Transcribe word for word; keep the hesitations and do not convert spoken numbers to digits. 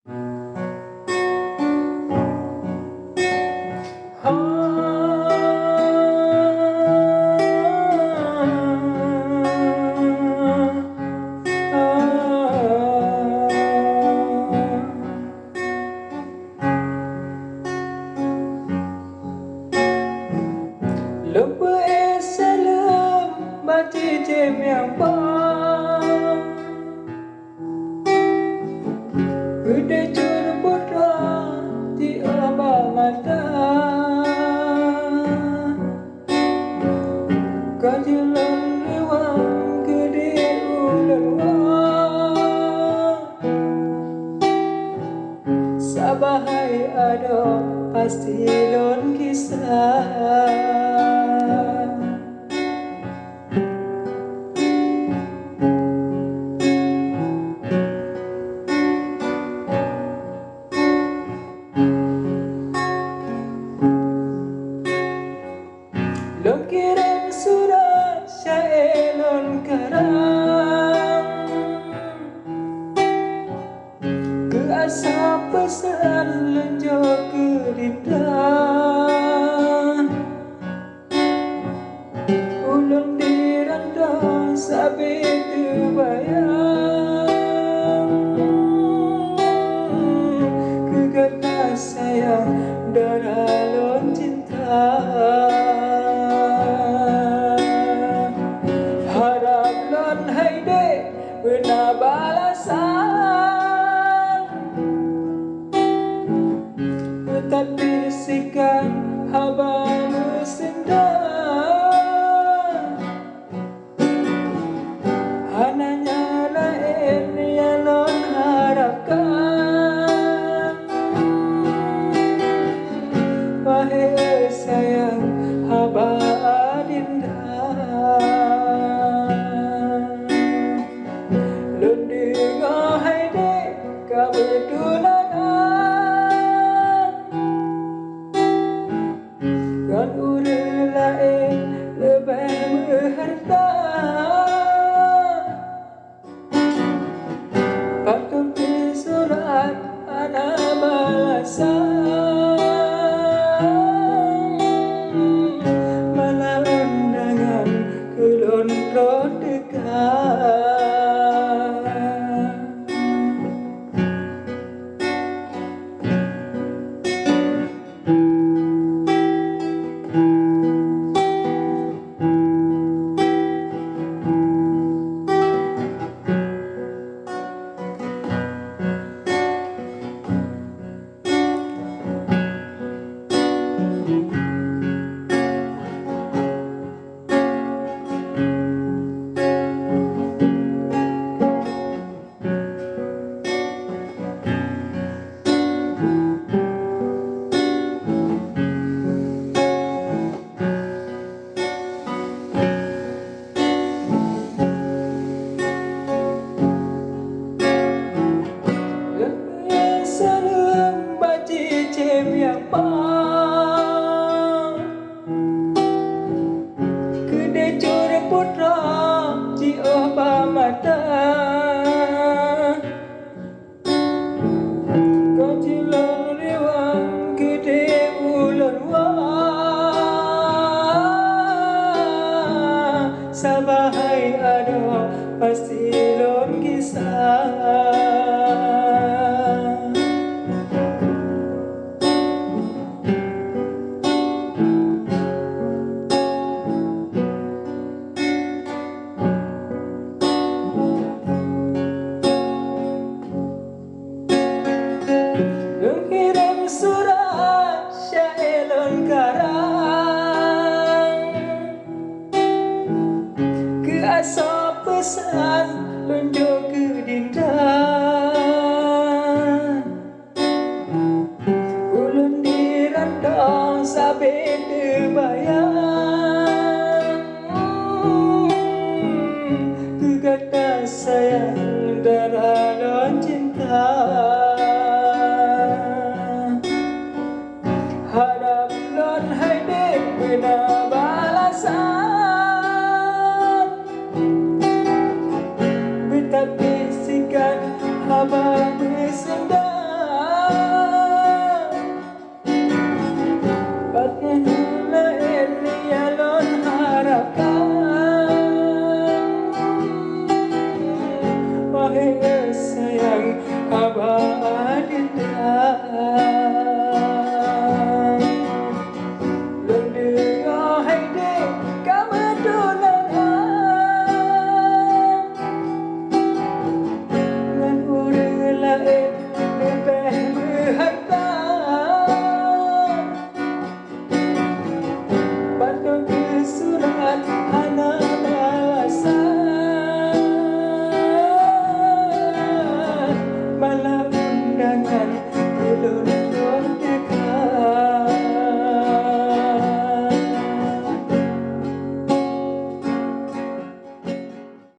Lôn peuék saleuem bak cicém nyang phôn. Keudeh cut putroe jiôh bak mata. Ka jeuet lôn riwang keudeh ulôn woe. Saban hai adoe pasti lôn gisa. Lôn kirém surat syaé lôn karang. Keu asoe peusan lôn jok keu Dinda. Ulôn di rantau sabe teubayang. Keu gata sayang dara lôn cinta. Harab lôn hai dek beuna balasan. Tapi sikan haba meusinda. Hana nyang laén nyang lôn harapkan. Wahé sayang haba Adinda. Lôn deungoe hai dek ka meutunangan. Ngon ureueng laén leubeh meuhareuta. Pakon surat hana balasan. Malah undangan keu lôn troh teuka. Saleuem bak cicém nyang phôn. Keudeh cut putroe jiôh bak mata. Ka jeuet lôn riwang keudeh ulôn woe. Saban hai adoe pasti lôn gisa. Lôn kirém surat syaé lôn karang. Keu asoe peusan lôn jok keu Dinda. Ulôn di rantau sabe teubayang. Keu gata sayang dara lôn cinta. Harab lôn hai dek beuna balasan. Beutapi sikan haba meusinda. Sayang, haba